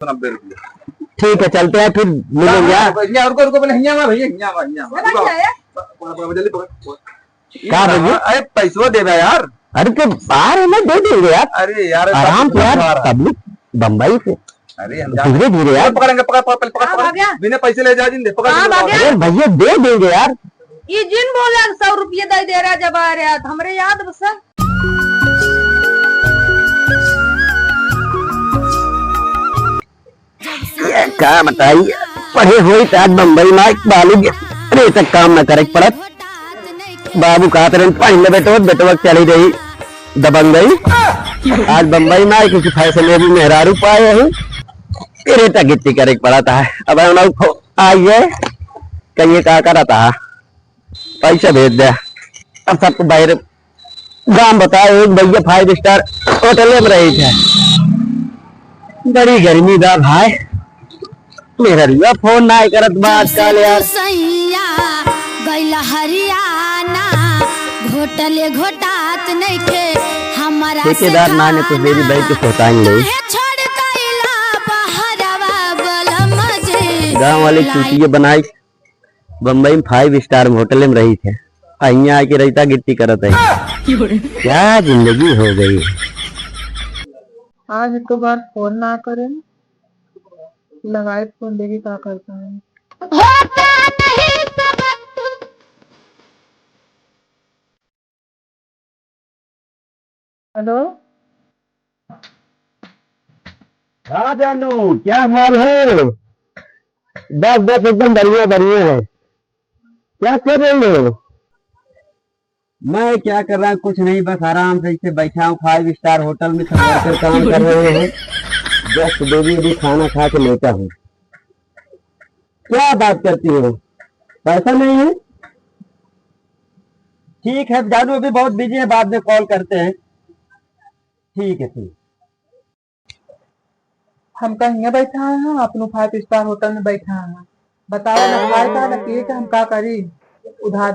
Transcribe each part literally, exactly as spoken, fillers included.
नब्बे रुपया। ठीक है, चलते हैं, फिर मिलेंगे, हाँ? हाँ, भैया, रुको, रुको, पहले हियाँ आवा, भैया, हियाँ आवा, हियाँ आवा। रुको। पकड़, पकड़, पकड़, जल्दी पकड़, पकड़। का भैया? अरे, पैसवा देबे यार। अरे, तो आ रहे ना, दे देंगे यार। अरे यार, आराम से यार, पब्लिक बम्बई से। अरे, हम धीरे धीरे यार। पकड़ेंगे, पकड़, पकड़, पकड़, पकड़। बिना पैसे ले जा, जिन दे, पकड़। अरे भैया, दे देंगे यार। ई जिन बोला, सौ रुपये दे दे रहा, जब आ रहा, तो हमरे याद बस। ये का बताई, पढ़े होई त आज बम्बई मा एक बालू के रेतक काम न करे के पड़त। बाबू कहत रहन, "पढ़ ले बेटवा, बेटवा के चली रही दबंगई।" आज बम्बई मा एक किसी फैशन में भी मेहरारू पाए हैं, ये रेतक गिट्टी करे के पड़त है। अब हम लोग फो-, आइए, कहिए का करत है। पैसा भेज दे। अब सबको बाहर गाँव बताओ, एक भैया five star होटल में रही थे। बड़ी गर्मी बा भाई, मेहररुआ फोन नाहीं करत बा आजकल यार। सैया गइल हरियाणा, घोटले घोटात नइखे हमारा ठेकेदार से ना ने तो मेरी खाना। बाइक के सोताइन ले। काहे छोड़ गइला बहरवा बलम जी? गाँव वाले चूतिया बनाई। बम्बई में five star होटल में रही थे, आ हियाँ आके रेता गिट्टी करत है। क्या जिंदगी हो गई। आज एक बार फोन ना करें, लगाए फोन, देखी का करता है। हेलो। हाँ जानू, क्या हाल है? बस, बस, एकदम बढ़िया, बढ़िया है। क्या कर रहे हो? मैं क्या कर रहा हूँ, कुछ नहीं, बस आराम से इसे बैठा हूँ, five star होटल में सब वर्कर काम कर रहे हैं। Just बेबी अभी खाना खा के लेटा हूँ। क्या बात करती हो, पैसा नहीं है? ठीक है जानू, अभी बहुत बिजी है, बाद में कॉल करते हैं। ठीक है, ठीक। हमका हियाँ बैठा है, अपनो five star होटल में बैठा है। बताओ, न खाए का, न पिए का, हम का करी? उधार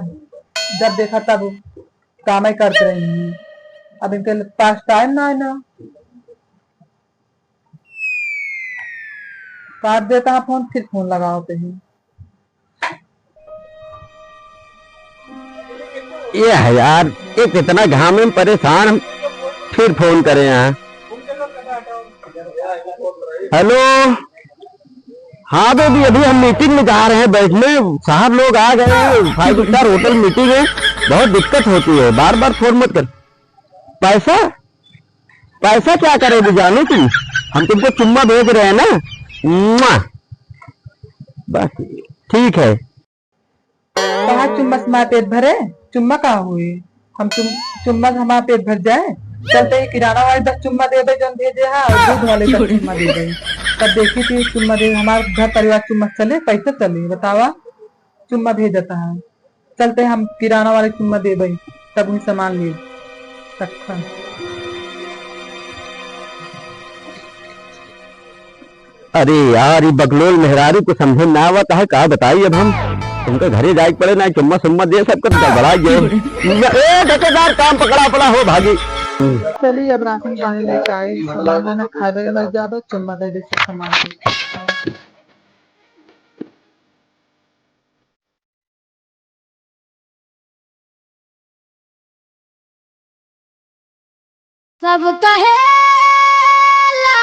जब देखा तब कामे करत रही हैं। अब इनके पास टाइम ना है ना। काट देता है फोन, फिर फोन लगाओ कहीं। ये है यार, एक इतना घाम में परेशान, हम फिर फोन करे हैं। हेलो, हाँ बेबी, अभी हम मीटिंग में जा रहे हैं बैठने, साहब लोग आ गए हैं, five star होटल मीटिंग है, बहुत दिक्कत होती है, बार बार फोन मत कर। पैसा, पैसा क्या करोगी जानू तुम? हम तुमको चुम्मा भेज रहे हैं ना, मुआ। बस ठीक है। कहाँ चुम्मा से हमार पेट भरे? चुम्मा कहाँ हुई? हम चुम-, चुम्मा से हमार पेट भर जाए? चलते ही किराना वाले दस चुम्मा देबे जौन भेजे हा, और दूध वाले दस चुम्मा देबे। तब देखी थी चुम्मा दे, हमार घर परिवार चुम्मा से चले, कैसे चले बतावा? चुम्मा भेजता है, चलते हम किराना वाले चुम्मा देबे, तब वही सामान ले। अच्छा। अरे यार, ई बकलोल मेहरारू को समझे ना आवत है, का बताई अब हम। तुमके घरे जाए के पड़े ना, चुम्मा सुम्मा दे, सबको तो गड़बड़ा गए। ए, ठेकेदार, काम पकड़ा पड़ा हो भागी। चलिए, अब राशन पानी लेके आए, सामान है ना, खाए लगे ना, ज्यादा चुम्मा दे दे, सब सामान। सब कहेला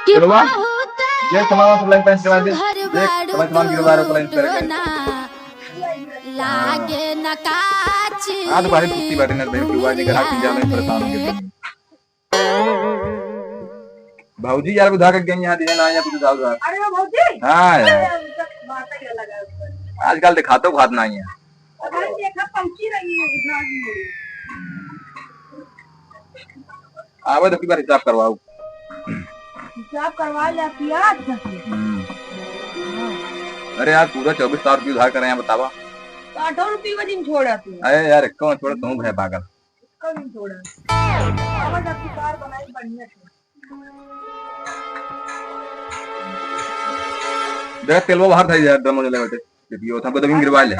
कि चलो बा, बहुत ये सामान सब लाइन पैंट करा दे। सुघर देख, बाड़ू सामान, सामान की बार लाइन पैंट करा दे। लागे न काची। आज बाहर कुत्ती बाटे ना, बहन की आवाज, ग्राहक की जान में परेशान हो गए। भौजी यार, बुझा के गई यहाँ, दिए ना यहाँ कुछ उधार उधार। अरे वो भौजी? हाँ यार। अरे, उनका बात ही अलग है। आजकल दिखाते उखात ना ही है। अरे देखा, पहुंची रही है उधार में। आवे तो की बार हिसाब करवाओ। हिसाब करवा ले, पियाज का। हम्म। अरे यार, पूरा चौबीस हजार रुपये उधार करे हैं, बतावा। तो आठों रुपये वजन छोड़ा तू। अरे यार, एक कौन छोड़ा, तू है पागल। कभी थोड़ा। आवाज आपकी कार बनाई बढ़िया से। जरा तेलवा बाहर था यार, ड्रम में लगा के। ये पियो, हमको तो गिरवा ले।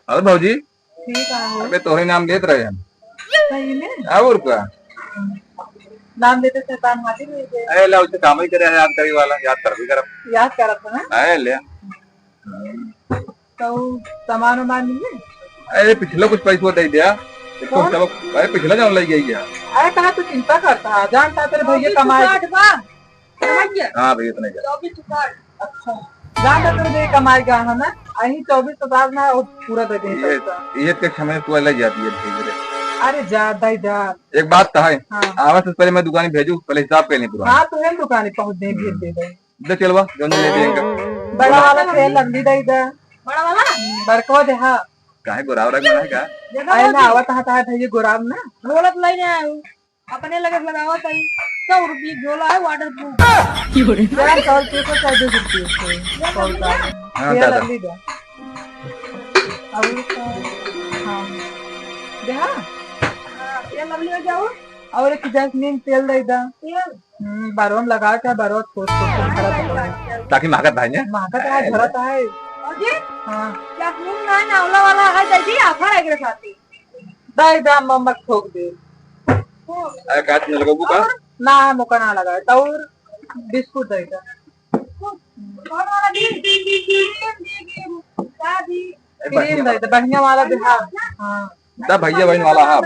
और भौजी? ठीक है। अबे तोहरे नाम लेत रहे हम। सही में? और का? नाम लेते शैतान हाजिर होइ गए। अरे ले, उसे काम ही करे याद करे वाला, याद कर भी करब। याद करब है ना? अरे ले। तो सामान वामान मिले? अरे पिछला कुछ पैसा दे दिया। एक तो कौन? चलो, अरे पिछला जौन लइ गई है। अरे कहाँ तू चिंता करता है, जानता तेरे भैया कमाए। चौबीस सौ साठ बा। समझ गया? हाँ भैया, इतना ही। चौबीस सौ साठ। अच्छा, जानता तेरे भैया कमाए गया है ना, अही चौबीस सौ साठ ना और पूरा दे दे ये, पैसा। ये के समय तू ले जाती है धीरे धीरे। अरे जा, दे जा। एक बात तो है, हाँ। आवे से पहले मैं दुकान भेजू, पहले हिसाब कर लें पूरा। हाँ, तो है दुकान पहुँच दे, भेज दे दे। दे चलवा, जौन ले देंगे। बड़ा वाला खेल लंबी दे दे। बड़ा वाला? बड़को दे, हाँ। काहे गोरा वोरा बनाए का? अरे ना, आवत हाथ आए भैया गोराम ना। बोलत नहीं ना, अपने लगे लगावत है। सौ रुपये झोला है, waterproof। यार, सौ रुपये को चाहे दो सौ रुपये को। हाँ, ये दादा। लंबी दे। और तो, हाँ। दे, हाँ? हाँ, ये लंबी में जाओ। और एक जैस्मिन तेल दे दा। तेल? हम्म, बारवा में लगा के, बारवा छोट छोट से झरत है। ताकि महकत भाई ने? महकत है, झरत है। अजी? हाँ। जैस्मिन ना, नावला वाला है, दीदी, offer है एकरे साथे। दे दा, मम्मा ठोक दे। अरे, काट में लगबू का? और? ना, मोका ना लगा। तो और बिस्कुट दे दा। कौन वाला दी? क्रीम दी, क्रीम। का दी? ए, क्रीम बढ़िया दे दा, बढ़िया वाला दे, हाँ। हाँ। दा भैया बहन वाला, हाँ।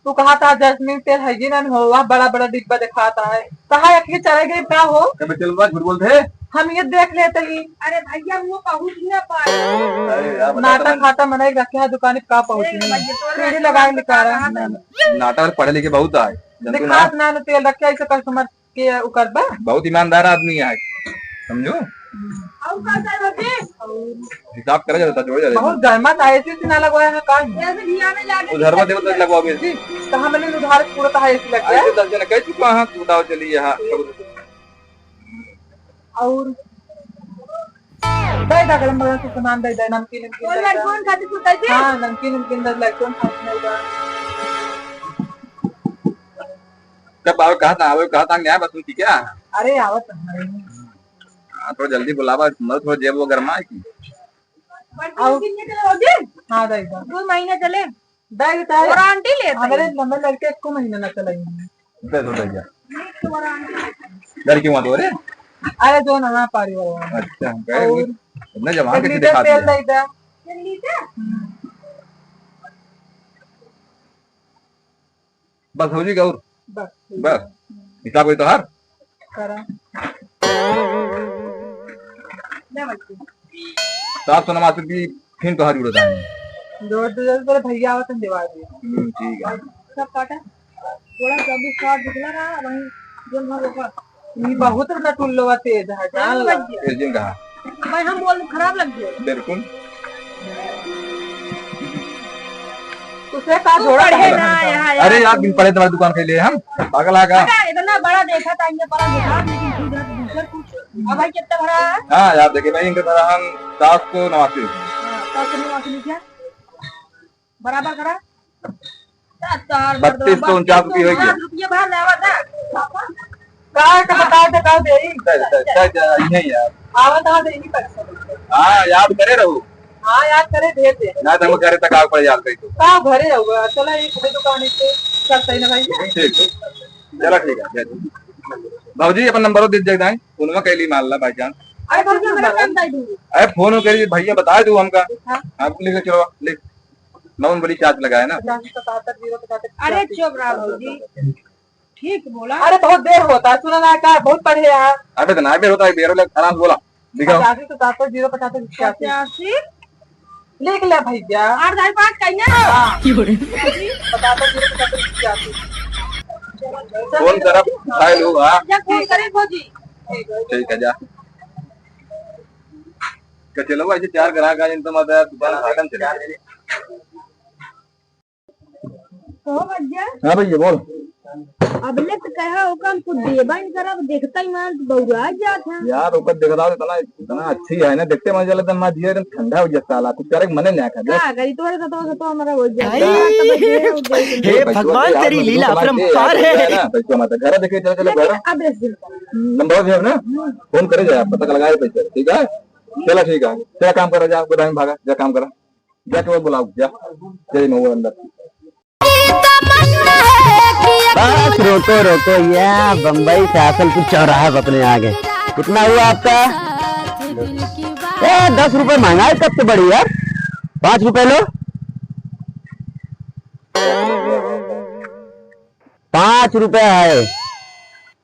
तू कहा था जैस्मिन तेल है ही ना हो, वह बड़ा बड़ा डिब्बा दिखाता है। कहा एक ही चले गए का हो? कब चल बा, झूठ बोलते हैं। हम ये देख लेते ही। अरे भैया, वो पहुँच ना पाए। अरे यार, बता नाटक तो खाता मने रखे है दुकान का पहुँच ए नहीं। भैया, तोरे सीढ़ी लगा के निकाला। कहा था? नाटक पढ़े लिखे बहुत आए, जनतू ना। दिखात ना, ना तेल रखे ऐसे customer के उ करबा। बहुत ईमानदार आदमी है, समझो। हम्म। और का कर होते? हिसाब करे जाता, जोड़े जाता। बहुत गर्मा था, ऐसे से ना लगवाया है का? ऐसे भी आने लगे। उधार में देवता लगवा बेसी। तो हमने उधार पूरा तो है, ऐसे लग गया। ऐसे दस जने कह चुका हाँ, तू बताओ चलिए हाँ। और दे दा, गरम गरम से सामान दे दा, नमकीन, नमकीन कौन दे दा। कौन खाती तू कैसे? हाँ, नमकीन, नमकीन दे दा, कौन खाती नहीं दा। कब आवे, कहा था आवे, कहा था नहीं आवे, बस उनकी क्या? अरे, आवत है। हाँ, थोड़ा जल्दी बुलावा, मत थोड़ा जेब वो गरमा है कि। आओ। हाँ, दे दा। दो महीना चले। दे दा है। गारंटी लेता है। हमारे, हमारे लड़के एको महीना ना चलाई। दे दो भैया। लड़की वहाँ तो रे? अरे, जो ना पारी वाला। अच्छा, हम कहे और इतने जवान एक कैसे लीटर दिखा तेल दिया? दे दा। हम्म। बस हो जी गौर। बस। बस। हिसाब कोई तोहार? करा। ले बच्चे। सात सौ नवासी रुपये फिर तोहार जुड़ता है। जोड़ दो, जोड़ दो, भैया आवत हैं, दिवा दे। हम्म, ठीक है। सब काटा। थोड़ा चौबीस साठ निकला रहा, वहीं जोन भर होगा। ये बहुत ना टुल्लो तेज है, जान लो। तेज दिन कहा। भाई, हम बोल खराब लग गए। बिल्कुल। उसे का तू जोड़ा पढ़े है? ना, यहाँ, यहाँ अरे यार, तू बिन पढ़े तुम्हारी दुकान के लिए हम पागल आ गया। बेटा, इतना बड़ा देखा था, इनके बड़ा देखा, लेकिन तू जरा दूसरा पूछ। अब भाई, कितना भरा है? हाँ यार, देखिए भाई, इनके भरा हम सात सौ नवासी। हाँ, सात सौ नवासी लिखा। बराबर करा। बत्तीस सौ उनचास रुपये हो गया। रुपये भर लेवा था। का, का बता दे, का दे? दे, दे, दे, दे, यही यार। आवा था, दे, यही पैसा। हाँ, याद करे रहो। हाँ, याद करे, भेज दे। ना तो हम घरे तक आवे पड़े यार, कहीं तो। का घरे रहो? चला, एक दुकान से चलते ही ना भाई। ठीक, ठीक। चला, ठीक है, दे दो। बाबूजी, अपन नंबर दे दे, दाई। फोन में कैली मार ला, by chance। अरे, फोन में नंबर दे दूंगी। अरे, फोन में कैली, भैया, बता दो हमका। हाँ। हाँ, लिख, चलो, लिख। नौ नंबर चार्ज लगाए ना। पचासी सतहत्तर जीरो पचासी। अरे चुप रहा भौजी, ठीक बोला। अरे बहुत देर होता है, सुना ना का, बहुत पढ़े यार। अबे तो ना बेर होता है, बेर होले आराम से बोला, दिखाओ। पचासी सतहत्तर जीरो पचासी पचासी। पचासी। लिख ले भैया। आठ दाई पाँच कहिए। हाँ। सतहत्तर जीरो पचासी पचासी। फोन करब, उठाए लो, हाँ। जा फोन करे भौजी। ठीक है, जा। कचेलवा ऐसे चार ग्राहक आ, जिन तो मतलब दुकान घाटन चले। कहो भैया। हाँ भैया, बोल। अब ले तो कहा, ओका हम कुछ देबा नहीं करब, देखता ही मान बउरा जात है। यार, ओकर देखता हो, इतना, इतना अच्छी है ना, देखते मन चले, एकदम मार दिया, एकदम ठंडा हो गया साला, कुछ करे के मने नहीं आखा। का करी, तोरे साथ, तोरे साथ हमारा हो जाए। हे भगवान, तेरी लीला अपरंपार है। पैसा मत, घर देखे, चलो, चलो, घर। लेकिन अब ऐसे नंबर भी है ना, फोन करे जाए, पता लगा पैसा, ठीक है? चला, ठीक है, चला, काम करा, जा, गोदाम भागा, जा, काम करा, जा, केवल बुलाओ, जा, चलिए, मैं वो अंदर। बस रोको, रोको, ये बम्बई से आसलपुर चौराहा पे अपने आ गए। कितना हुआ आपका? ए, दस रुपए महंगाई कब से बढ़ी यार? पाँच रुपए लो। पाँच रुपया है।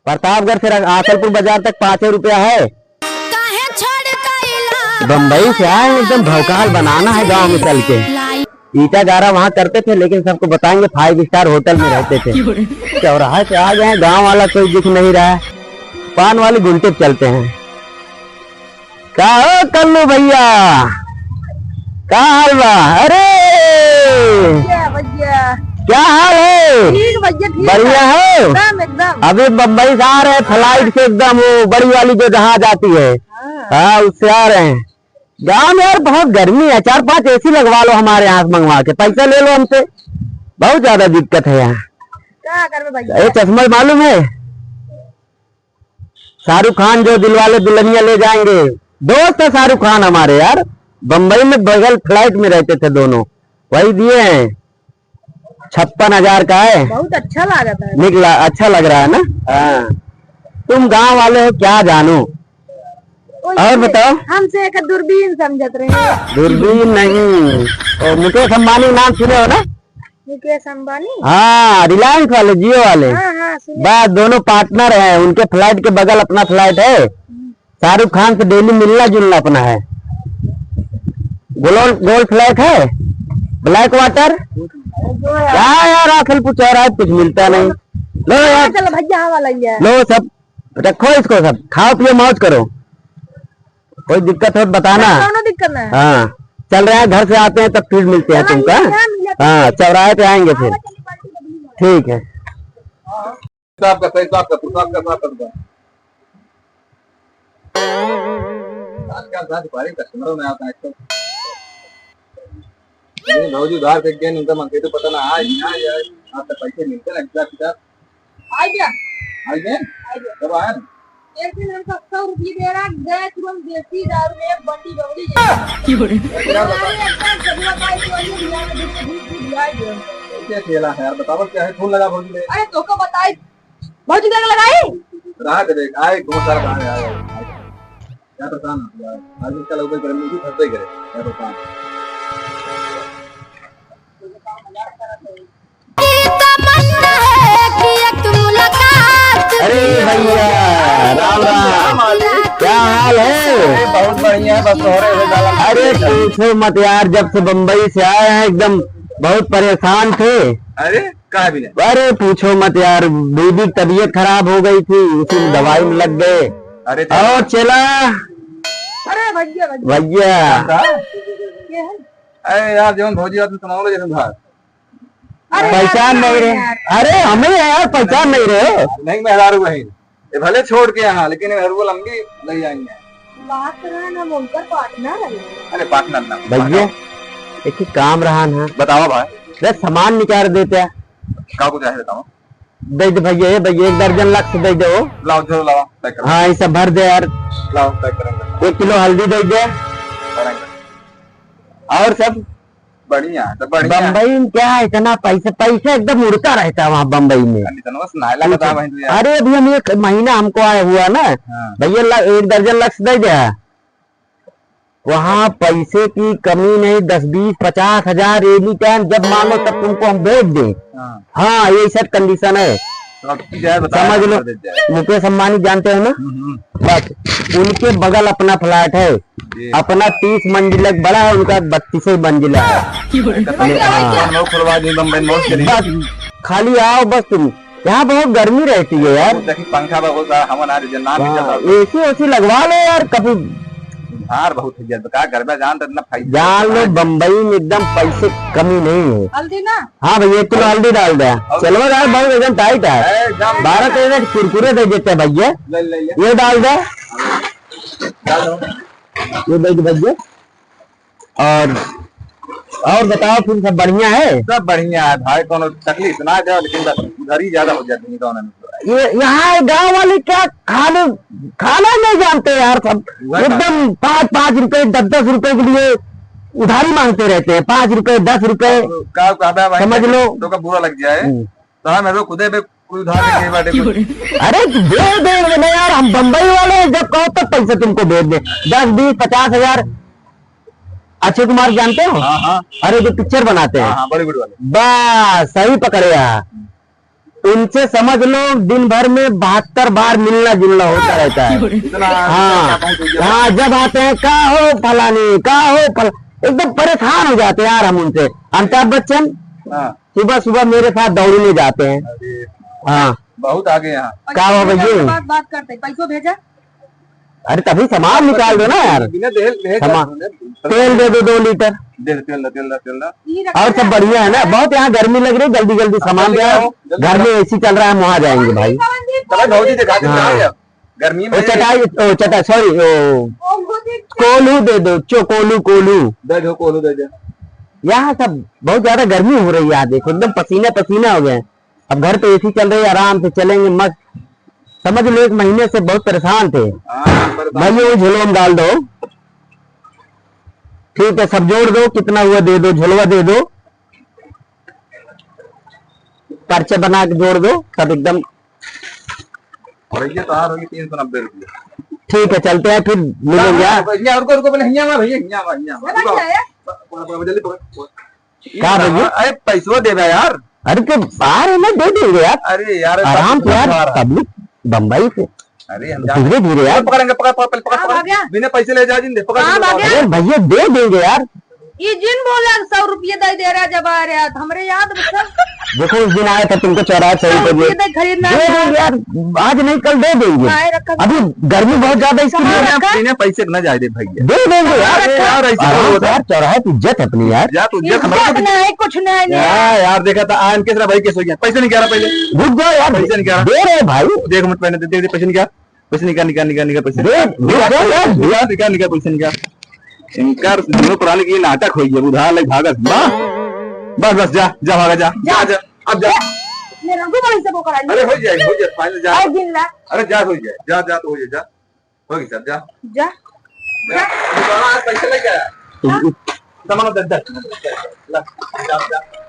प्रतापगढ़ से रख-, आसलपुर बाजार तक पाँचे रुपया है। बम्बई से आए हैं, एकदम भौकाल बनाना है गांव में चल के। ईटा गारा वहाँ करते थे, लेकिन सबको बताएंगे, five star hotel में रहते थे। चौराहा से आ गए हैं, गांव वाला कोई दिख नहीं रहा है। पान वाली गुमटी पे चलते हैं। का हो कल्लू भैया, का हाल बा? अरे भैया, भैया। क्या हाल है? ठीक भैया, ठीक बढ़िया है। हो? एकदम, एकदम। अभी बम्बई से आ रहे हैं flight से, एकदम वो बड़ी वाली जो जहाज आती है, हाँ। हाँ, उससे आ रहे हैं। गाँव में यार बहुत गर्मी है, चार पांच AC लगवा लो हमारे यहाँ से मंगवा के, पैसा ले लो हमसे, बहुत ज्यादा दिक्कत है यहाँ। क्या करबे भैया? ये चश्मा मालूम है? शाहरुख खान जो दिलवाले दुल्हनिया ले जाएंगे, दोस्त है शाहरुख खान हमारे यार, बम्बई में बगल flight में रहते थे दोनों, वही दिए हैं, छप्पन हजार का है। बहुत अच्छा लागत है। निकला, अच्छा लग रहा है ना? हाँ, तुम गांव वाले हो, क्या जानो। ओए, और बताओ। हमसे एक दूरबीन समझत रहे। दूरबीन नहीं, ओ, मुकेश अंबानी नाम सुने हो ना? मुकेश अंबानी? हाँ, Reliance वाले, Jio वाले। हाँ, हाँ, सुने। बस, दोनों partner हैं, उनके flight के बगल अपना flight है। हम्म। शाहरुख खान से daily मिलना जुलना अपना है। गोल, गोल flight है, Blackwater। क्या यार, आखिर कुछ और है, कुछ मिलता नहीं। लो यार, चलो भैया, हाँ वाला ही है। लो सब, रखो इसको सब, खाओ पियो मौज करो। कोई दिक्कत हो तो बताना। कौनो दिक्कत ना है। हाँ, चल रहे हैं, घर से आते हैं तब फिर मिलते हैं तुमको, हाँ? हाँ, चौराहे पे आएंगे फिर। ठीक है। साहब का, सही साहब का, साहब का, साहब का। आजकल साहब भारी customer में आता है। नहीं, भौजी उधार फेंक गए, उनका मंगे तो पता ना आए, ना आए, आज तक पैसे मिलते ना, हिसाब किताब। आ गया। आ गए? आ गया। कब आए? एक दिन हमका सौ रुपये दे रहा, गए तुरंत देसी दारू में एक बंडी बबली ले आए। क्यों रे? हमारे एक बार जगुआ पाई तो वही बिहार में दूध, दूध, दूध ला दिया। क्या खेला है यार, बताओ क्या है, फोन लगा भौजी ले। अरे तोको बताई, भौजी के लगाई? रहा दे, आए, कौन सारा कहाँ है, आए, आए। क्या परेशान हो यार? आज इसका लोग गर्मी की फंसते करे, क्या परेशान। अरे भैया, राम राम। क्या हाल है? अरे बहुत बढ़िया है, बस हो रहे हो दादा। अरे पूछो मत यार, जब से बम्बई से आए हैं एकदम बहुत परेशान थे। अरे कहाँ भी नहीं। अरे पूछो मत यार, बीबी की तबीयत खराब हो गई थी, उसी में दवाई में लग गए। अरे चलो। और चला। अरे भैया, भैया। भैया। क्या है? अरे यार, जौन भौजी आदमी कमाओ जैसे उधार। अरे यार, पहचान नहीं रहे। यार। अरे हमें यार पहचान नहीं रहे। नहीं, मेहरारू बहिन। ये भले छोड़ के यहाँ, लेकिन ये मेहरारू लंबी ले जाएंगे। बात रहा ना, हम उनकर partner है। अरे partner ना। भैया, एक ही काम रहा ना। बताओ भाई। बस सामान निकाल देते हैं। का कुछ है बताओ। दे दे भैया, ये भैया, एक दर्जन Lux दे दे वो। लाओ, झोला लाओ, pack करो। हाँ, ये सब भर दे यार। लाओ, pack करेंगे। एक किलो हल्दी दे दे। करेंगे। और सब? बढ़िया, तो बढ़िया। बम्बई में क्या है, इतना पैसा, पैसा एकदम उड़ता रहता है वहाँ बम्बई में। खाली तनवा से नाय लगता है, बहन जी यार। अरे, अभी हम एक महीना हमको आया हुआ ना, हाँ। भैया, ल-, एक दर्जन Lux दे दे। वहाँ पैसे की कमी नहीं, दस, बीस, पचास हजार any time जब मांगो तब तुमको हम भेज दें। हाँ। हाँ, ये सब condition है। तो अब की जाए, बताया समझ लो, कर देते हैं। मुकेश अंबानी जानते हो ना? हम्म, हम्म। बस, उनके बगल अपना flat है। जी। अपना तीस मंजिला बड़ा है, उनका बत्तीसे मंजिला है। हाँ। हम लोग खुलवा दें, बम्बई मौज करेंगे। बस, खाली आओ बस तुम। यहाँ बहुत गर्मी रहती है यार। देखी पंखा बा, बहुत सारा हवा ना दे, ना भी हाँ, चलता। AC वेसी लगवा लो यार कभी। उधार बहुत है यार, का करबे, जान तो इतना पैसा जान लो, है। बम्बई में एकदम पैसे कमी नहीं है। हल्दी ना? हाँ भैया, एक किलो हल्दी डाल दे। और चलवा यार, बहुत एकदम tight है। एकदम। बारह तेरह के कुरकुरे दे देते हैं भैया। ले, ले, ले। ये डाल दे। डाल दो। ये दे दे भैया। और, और बताओ, फिर सब बढ़िया है? सब बढ़िया है भाई, कोनो तकलीफ ना दे, लेकिन बस उधारी ज्यादा हो जाती है गाँव में। ये यहाँ गाँव वाले क्या खाने, खाना नहीं जानते यार सब। वही बात। एकदम पाँच पाँच रुपए, दस दस रुपए के लिए उधारी मांगते रहते हैं, पाँच रुपए, दस रुपए। का कहबे भाई, समझ लो। तो का बुरा लग जाए। हम्म। तो हम लोग खुदे बे कोई उधार नहीं बाटे कुछ। अरे दे देंगे ना यार, हम बम्बई वाले हैं, जब कहो तब पैसे तुमको भेज दे, दस, बीस, पचास हजार। अक्षय कुमार जानते हो? हाँ, हाँ। अरे जो पिक्चर बनाते हैं। हाँ, हाँ, बॉलीवुड वाले। बस सही पकड़े यार। उनसे समझ लो दिन भर में बहत्तर बार मिलना जुलना होता रहता है। इतना हाँ, पहुंच गया। हाँ, जब आते हैं, "का हो फलानी, का हो फल-," एकदम परेशान हो जाते हैं यार हम उनसे। अमिताभ बच्चन हाँ। सुबह सुबह मेरे साथ दौड़ने जाते हैं। अरे, हाँ। बहुत आगे यहाँ। का हो भैया? बात, बात करते, पैसों भेजा। अरे तभी सामान निकाल दो ना यार। बिना दहेज, दहेज सामान। का, तेल दे दो दो लीटर। दे दो, तेल दो, तेल दो, तेल दो। और सब बढ़िया है ना? बहुत यहाँ गर्मी लग रही है, जल्दी जल्दी सामान ले आओ, जल्दी घर में एसी चल रहा है, हम वहाँ जाएंगे भाई। चलो भौजी दिखा दे, हाँ। कहाँ है? गर्मी में वो चटाई, ओ चटाई, सॉरी, ओ कोल्हू दे दो, चो कोल्हू, कोल्हू। दे दो, कोल्हू दे दो। यहाँ सब बहुत ज्यादा गर्मी हो रही है, यहाँ देखो एकदम पसीना पसीना हो गए हैं। अब घर पे एसी चल रही है, आराम से चलेंगे मस्त। समझ लो एक महीने से बहुत परेशान थे। हाँ, परेशान। भाई वो झोलवा में डाल दो। ठीक है, सब जोड़ दो, कितना हुआ दे दो, झोलवा दे दो, पर्चा बना के जोड़ दो, सब एकदम। भैया तो आ रही तीन सौ नब्बे रुपये। ठीक है, चलते हैं फिर मिलेंगे। हाँ, हाँ, भैया, रुको, रुको, पहले हियाँ आवा, भैया, हियाँ आवा, हियाँ आवा, रुको। भैया, भैया, जल्दी पकड़, पकड़। का भैया? अरे पैसवा देबे यार। अरे तो आ रहे ना, दे देंगे यार। अरे यार, आराम से यार, पब्लिक बम्बई से। अरे हम धीरे धीरे यार। पकड़ेंगे, पकड़, पकड़, पकड़, पकड़। बिना पैसे ले जा जिन दे, पकड़, पकड़। अरे भैया दे देंगे यार। ये जिन बोला सौ रुपये दे दे रहा जब आ रहा, हमरे याद में सब। देखो उस दिन आया था तुमको चौराहे सौ रुपये दे। दे खरीदना दे देंगे यार, आज नहीं कल दे देंगे। अभी गर्मी बहुत ज्यादा इसके लिए। बिना पैसे ना जाए दे भैया। दे देंगे यार। अरे यार, ऐसे आराम से यार, चौराहे पे इज्जत है अपनी यार। इज्जत नहीं, कुछ नहीं। हाँ यार, देखा था आन के भाई कैसे हो गया, पैसे नहीं कह रहा पहले। रुक जाओ यार, पैसे नहीं कह रहा। दे रहे भाई। देख मिनट पहले दे, दे, पैसे नहीं कह रहा। पैसे निकाल, निकाल, निकाल, निकाल पैसे। दे, दे, दे यार, दे। निकाल, निकाल, निकाल पैसे निकाल। इनकार दोनों प्राणी की नाटक होई है, उधार ले भागत। बस, बस, बस, जा, जा, भागा, जा, जा, जा, अब जा। मेरा को बड़ी से बोकर आई। अरे, हो जाए, हो जाए, फाइनल जा। और गिन ला। अरे, जा, हो जाए, जा, जा, तो हो जाए, जा। हो गई, सब जा। जा। जा। जा। अरे, बाबा, आज पैसे लेके आया। हाँ। सामान दे, दे, दे, दे, ला, जा, जा।